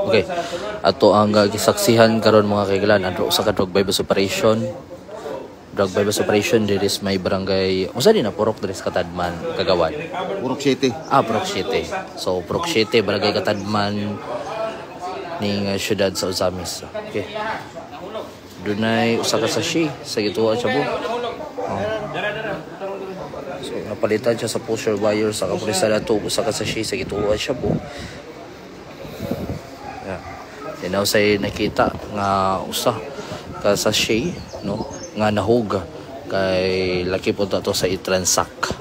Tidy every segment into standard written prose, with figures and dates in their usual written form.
Okay. Ato ang gisaksihan karon, mga kaiglan, adto sa ka drug buy operation. Drug buy operation diri sa may barangay. Unsa din na purok diri sa Katadman, Kagawad? Purok City. Ah, Purok City. So Purok City, Barangay Katadman ning syudad sa Ozamis. Okay. Dunay usa ka sachet sa gituwa siya bo. Oh. So napalitan siya sa pusher wire sa kapulisan ato usa ka sachet sa gituwa siya bo. Yeah. Then say nakita nga usa ka sachet, no, nga nahug kay laki po to sa i-transact.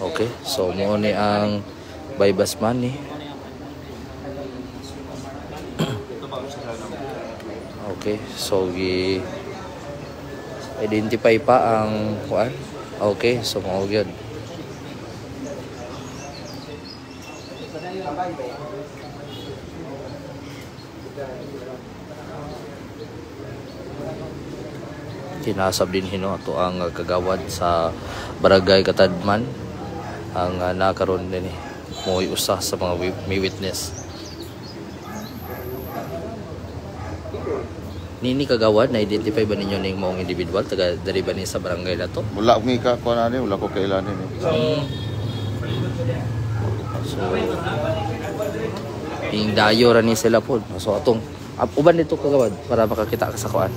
Okay, so mo ni ang buy-bust money. Okay, so gi identify pa ang kuan. Okay, so mao gyud. Kinasab din hino ato ang kagawad sa Barangay Katadman ang nakaroon din mo'y usa sa mga may witness. Nini kagawad, na-identify ba ninyo ning maong individual taga diri ba ni sa barangay na to? Wala ko ka kuan ani, wala ko kailan ni. So ing dayo ra ni sila pod. So atong uban dito kagawad para makakita ka sa kuan.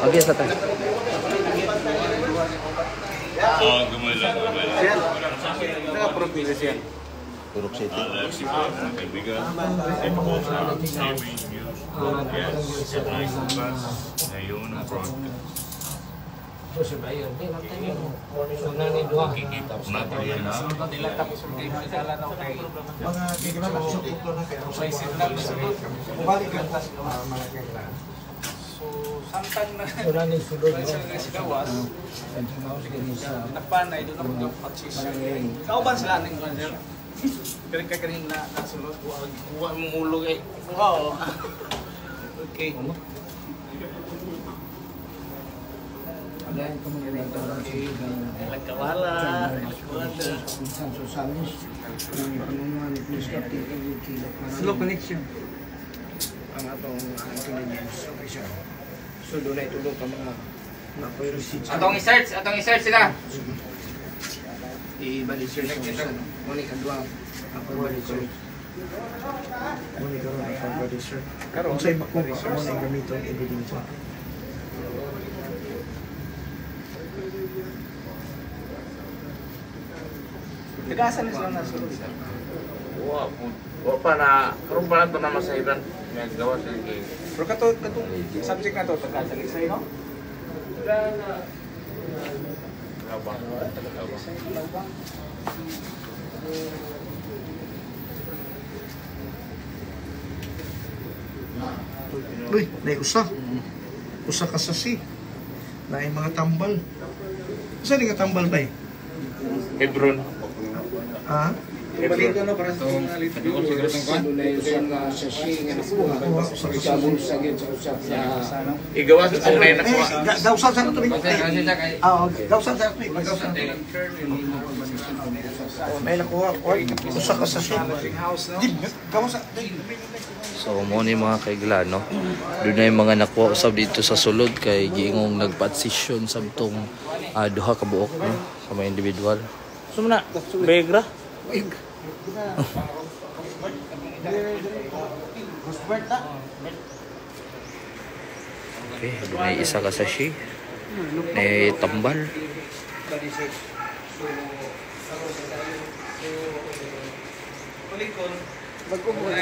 Okay, sa tayo. Purok City. Nagpanay doon ako nagpatsisyon. Kauban sila ning kuan, sir. Kaya kay kanin na nasulod wa mong ulo kay. Wow. Okay. Nagkawala. Slow connection ang atong intelligence officer. So doon ay tulong ka mga receipts. Atong i-search sila. I-body search ang isa. Muna kadua ang body search. Muna karon ang body search. Karon unsay makuha mo na gamiton ebidensya. Nagasan sila nasulod, sir. Wa wa pa na karon pa na to na masairan nagawa sila kay. Pero kato katong subject na to taga-Talisay, no? Labang. Lawang. Uy, nay usa. Usa ka sasi. Naay mga tambal. Usa ni ka tambal bay? Hebron. Ha? Balik na para sa mga viewers. Igawas sa na nakuha. Gausan sa to. Ah, gausan sa to. Gausan. Oh, may nakuha. Usa ka sasi. Gausan. So mo ni mga kaigla, no. Doon yung mga nakuha usab dito sa sulod kay giingong nagpatsisyon sabtong duha ka buok, no, sa mga individual. Sumna, Begra. Okay, doon ay isa ka sachet. May tambal.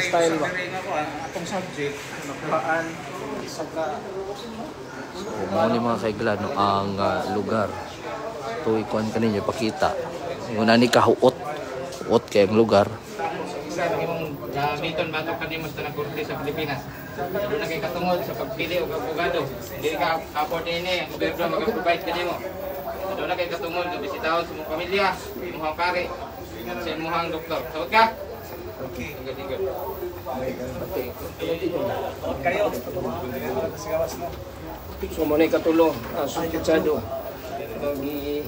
Style ba? Atong subject, nakuhaan, isa ka So Mao ni mga kaigla, no, ang lugar. To ikuan kaninyo pakita. Ingon ani ka huot. Huot kay ang lugar. Isa ang imong gamiton batok kanimo sa tanang korte sa Pilipinas. Doon na kay katungod sa pagpili og abogado. Dili ka afford ini, ang gobyerno mag-provide kanimo. Doon na kay katungod nga bisitahon sa imong pamilya, imong pare, sa imong doktor. Sabot ka? Okay. Good, good. Kayo. So mo na katulo, suspitsado. Magi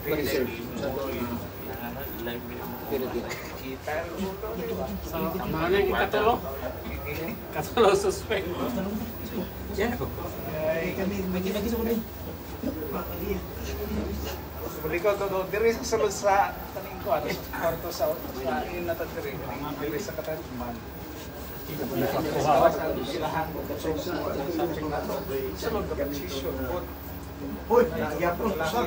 research. Tama na yung katulo. Katulo suspect. Balik ko to diri sa sulod sa taning ko ano sa kwarto sa sa inata diri diri sa Katadman. Hoy, nagyapon sa.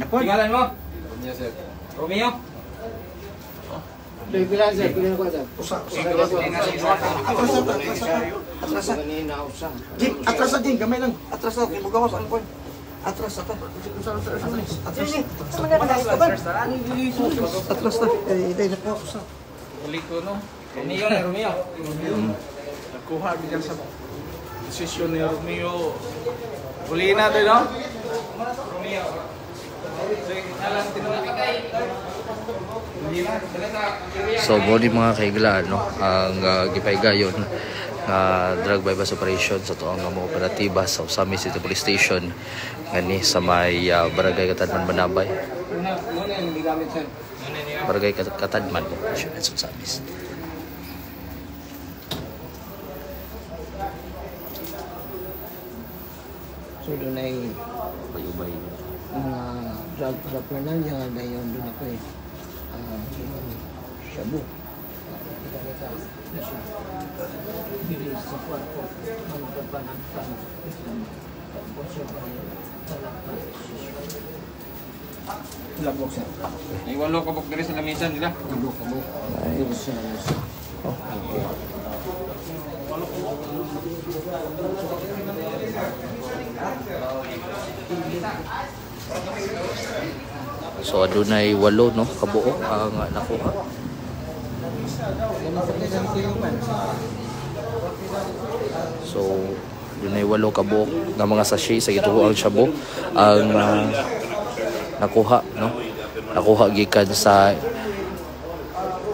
Tinggalan mo? Romeo, sir. Romeo? Pila sir, pila ko sir. Usa, usa. Atras sa. Kanina usa. Jing, atras sa jing, gamay lang. Atras sa, kay mugawas ang kwan. Atras sa ta. Atras. Atras ta. Eh, dai na po usa. Uli ko, no? Romeo na, Romeo. Nakuha bilang sa desisyon ni Romeo. Uli na to, no? Romeo. So mo ni mga kaigla, no, ang gipaygayon nga drug bypass operation sa tuang mga operatiba sa Ozamiz City Police Station ngani sa may Barangay Katadman Banabay. Una, muna yung gigamit sir. Barangay Katadman sa Ozamiz. So doon ay Ubay-ubay. mga drug paraphernalia dayon doon ako eh shabu. Kita na siya. Dili sa kwarto magpapanagtan. Tapos siya Labok sir. Ay, walo kabok diri sa lamisan nila. Kabok, kabok. Dili sa lamesa. So adunay 8, no, kabuok ang nakuha. So dunay 8 kabuok nga mga sachet sa gituoang shabu ang nakuha, no. Nakuha gikan sa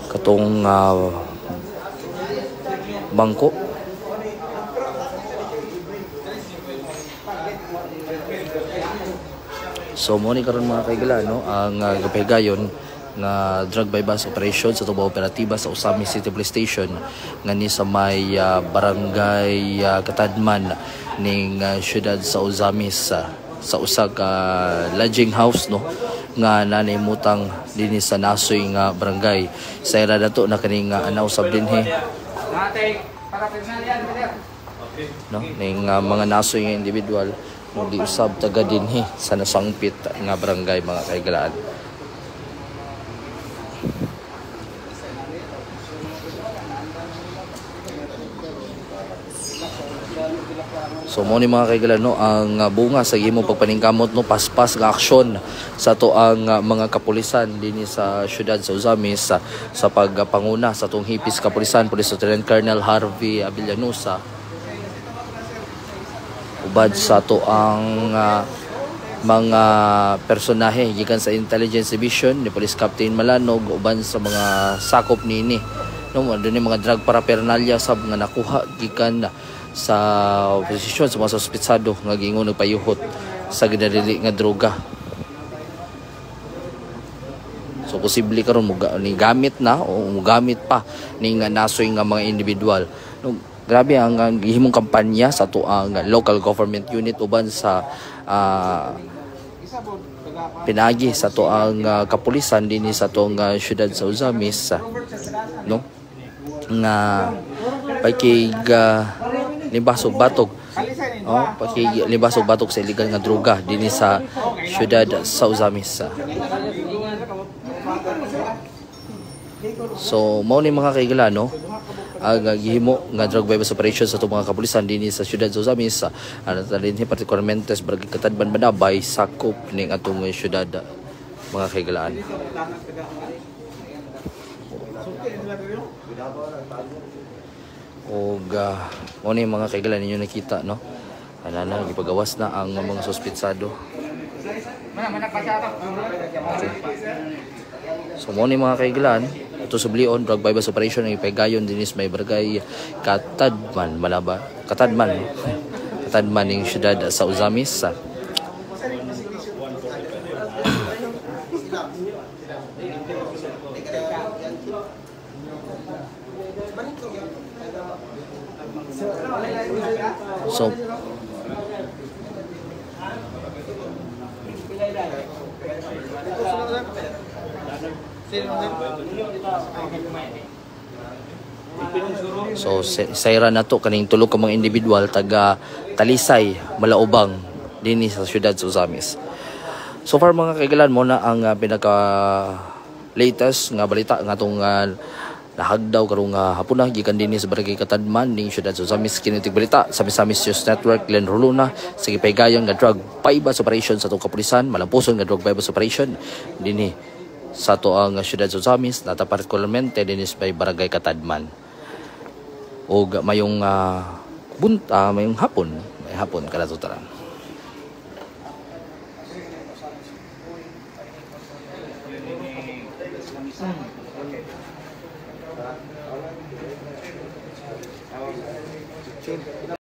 katong bangko. So mo ni karon mga kaigala, no, ang gapaygayon nga drug bypass operation sa tubo operatiba sa Ozamiz City Police Station ngani sa may barangay Katadman ning syudad sa Ozamiz sa usa ka lodging house, no, nga nanimutang dinhi sa Nasoy nga barangay. Sa ira nato na kaning anaw sab dinhi, no, ning mga nasoy nga individual no, di usab taga dinhi sa nasangpit nga barangay mga kaigalaan. So mo ni mga kaigala, no, ang bunga sa himong pagpaningkamot, no, paspas nga aksyon sa to ang mga kapulisan dinhi sa syudad sa Ozamiz sa pagpanguna sa tong hipis kapulisan Police Lieutenant Colonel Harvey Abellanusa ubad sa to ang mga personahe gikan sa Intelligence Division ni Police Captain Malanog uban sa mga sakop niini, no, adunay mga drug paraphernalia sab nga nakuha gikan sa posisyon sa mga suspitsado nga giingon nagpayuhot sa ginadili nga droga. So posible karon mo ni gamit na o mogamit pa ning nasoy nga mga individual. No, grabe ang gihimong kampanya sa atoang local government unit uban sa pinagi sa atoang kapulisan dinhi sa atong syudad sa Ozamiz, no, nga pakig libasog batok, oh, pakig libasog batok sa illegal nga droga dinhi sa syudad sa Ozamiz. So mao ni mga kaigala, no, ang gihimo nga drug buy operation sa atong mga kapulisan dinhi sa siyudad sa Ozamiz, ano dinhi partikularmente sa Barangay Katadman, Manabay, sakop ning atong siyudad, mga kahigalaan. Og mo ni mga kahigalaan ninyo nakita, no, ana na gipagawas na ang mga suspitsado. Okay. So mo ni mga kahigalaan, ito sublion drug buy operation ang ipagayon dinis may Barangay Katadman, Malaba, Katadman, Katadman ning siyudad sa Ozamiz. So sayra na to kaning tulo ka mga individual taga Talisay, Malaubang dinhi sa siyudad sa Ozamiz. So far mga kaigalan, mo na ang pinaka latest nga balita nga atong nahagdaw karong hapon na gikan dinhi sa Barangay Katadman ning siyudad sa Ozamiz. Kini balita sa Misamis News Network, Glenn Roluna, sa gipaygayon nga drug buy-bust operation sa atong kapulisan, malampuson nga drug buy-bust operation dinhi sa ato ang siyudad sa Ozamiz, nata partikularmente dinhi sa Barangay Katadman. Og mayong mayong hapon, may hapon kanato tanan.